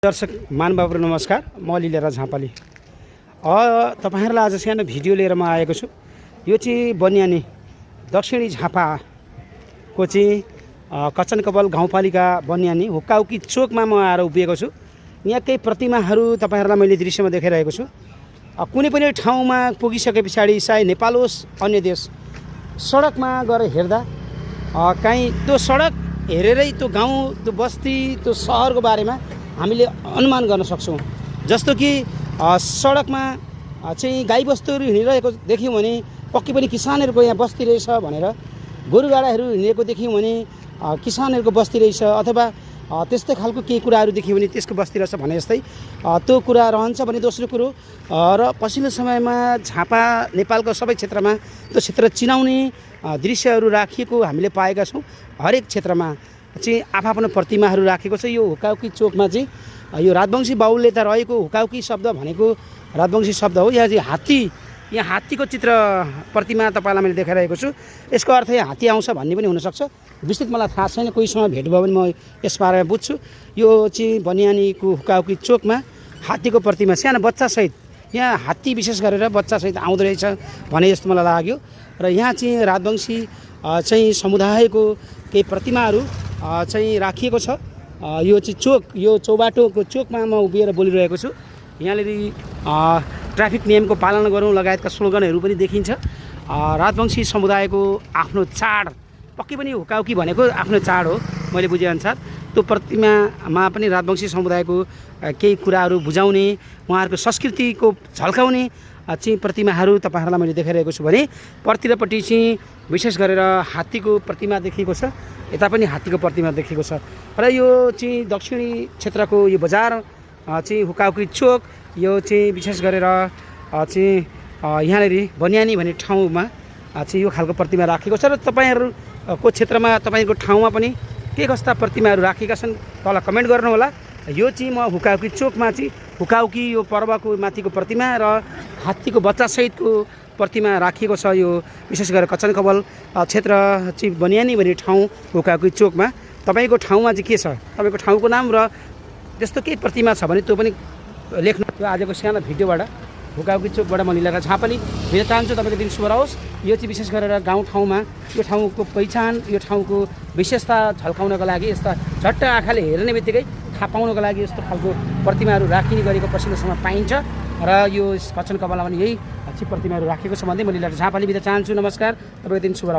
दर्शक महानुभावहरु नमस्कार। म लीला झापाली तपाईहरुलाई आज सानो भिडियो लिएर म आएको छु। यो चाहिँ बन्यानी दक्षिणी झापाको चाहिँ कचनकवल गाउँपालिका बन्यानी हुक्काउकी चोकमा म आएर उभिएको छु। यहाँ केही प्रतिमाहरू तपाईहरुलाई मैले दृश्यमा देखाइरहेको छु। कुनै पनि ठाउँमा पुगिसके पछाडी सायद नेपाल होस् अन्य देश सडकमा गएर हेर्दा कहीं त्यो सडक हेरेरै त्यो गाउँ त्यो बस्ती त्यो सहरको बारेमा हामीले अनुमान गर्न सक्छौं। जस्तो कि सडकमा चाहिँ गाईबस्तुहरू हिँडिरहेको देख्यौं भने पक्कै पनि किसानहरूको यहाँ बस्ती रहेछ भनेर, गोरुगाडाहरू हिँडेको देख्यौं भने किसानहरूको बस्ती रहेछ, अथवा त्यस्तै खालको केही कुराहरू देख्यौं भने त्यसको बस्ती रहेछ भने जस्तै त्यो कुरा रहन्छ भने। दोस्रो कुरो र पछिल्लो समयमा झापा नेपालको सबै क्षेत्रमा त्यो क्षेत्र चिनाउने दृश्यहरू राखिएको हामीले पाएका छौं। हरेक क्षेत्रमा चाहिँ आफ्नो प्रतिमाहरू राखेको छ। यो हुक्काउकी चोकमा चाहिँ यो राजवंशी बाहुल्यता रहेको हुक्काउकी शब्द भनेको राजवंशी शब्द हो। यहाँ हात्तीको चित्र प्रतिमा तपाईलाई मैले देखाइरहेको छु। यसको अर्थ यहाँ हात्ती आउँछ भन्ने पनि हुनसक्छ। विस्तृत मलाई थाहा छैन, कोहीसँग भेट भयो भने म यस बारेमा बुझ्छु। यो चाहिँ बन्यानीको हुक्काउकी चोकमा हात्तीको प्रतिमा सानो बच्चासहित, यहाँ हात्ती विशेष गरेर बच्चासहित आउँदो रहेछ भने जस्तो मलाई लाग्यो। र यहाँ चाहिँ राजवंशी चाहिँ समुदायको केही प्रतिमाहरू चाहिँ राखिएको छ। यो चाहिँ चोक, यो चौबाटोको चोकमा म उभिएर बोलिरहेको छु। यहाँनिर ट्राफिक नियमको पालना गरौँ लगायतका स्लोगनहरू पनि देखिन्छ। राजवंशी समुदायको आफ्नो चाड, पक्कै पनि हुक्काउकी भनेको आफ्नो चाड हो मैले बुझेअनुसार। त्यो प्रतिमामा पनि राजवंशी समुदायको केही कुराहरू बुझाउने, उहाँहरूको संस्कृतिको झल्काउने चाहिँ प्रतिमाहरू तपाईहरुलाई मैले देखाइरहेको छु भने पर्तिरपट्टि चाहिँ विशेष गरेर हात्तीको प्रतिमा देखिएको छ। यता पनि हात्तीको प्रतिमा देखिएको छ। र यो चाहिँ दक्षिणी क्षेत्रको यो बजार चाहिँ हुक्काउकी चोक, यो चाहिँ विशेष गरेर चाहिँ यहाँनिर बन्यानी भन्ने ठाउँमा चाहिँ यो खालको प्रतिमा राखेको छ। र तपाईहरुको क्षेत्रमा तपाईको ठाउँमा पनि के कस्ता प्रतिमाहरू राखेका छन् तल कमेन्ट गर्नु होला। यो चाहिँ म हुक्काउकी चोकमा चाहिँ हुक्काउकी यो पर्वको माथिको प्रतिमा र हात्तीको बच्चासहितको प्रतिमा राखिएको छ। यो विशेष गरेर कचनकवल क्षेत्र चाहिँ बन्यानी भन्ने ठाउँ हुक्काउकी चोकमा। तपाईको ठाउँमा चाहिँ के छ, तपाईको ठाउँको नाम र त्यस्तो केही प्रतिमा छ भने त्यो पनि लेख्नु। त्यो आजको सानो भिडियोबाट हुक्काउकी चोकबाट म लीला झापाली बिदा चाहन्छु। तपाईको दिन शुभ रहोस्। यो चाहिँ विशेष गरेर गाउँ ठाउँमा यो ठाउँको पहिचान, यो ठाउँको विशेषता झल्काउनको लागि, यस्ता झट्ट आँखाले हेर्ने बित्तिकै थाहा पाउनको लागि यस्तो खालको प्रतिमाहरू राखिने गरेको पछिल्लो समय पाइन्छ। र यो कचनकवलमा पनि यही प्रतिमाहरू राखेको छ भन्दै म लीला झापाली बिदा चाहन्छु। नमस्कार। तपाईको दिन शुभ रहोस्।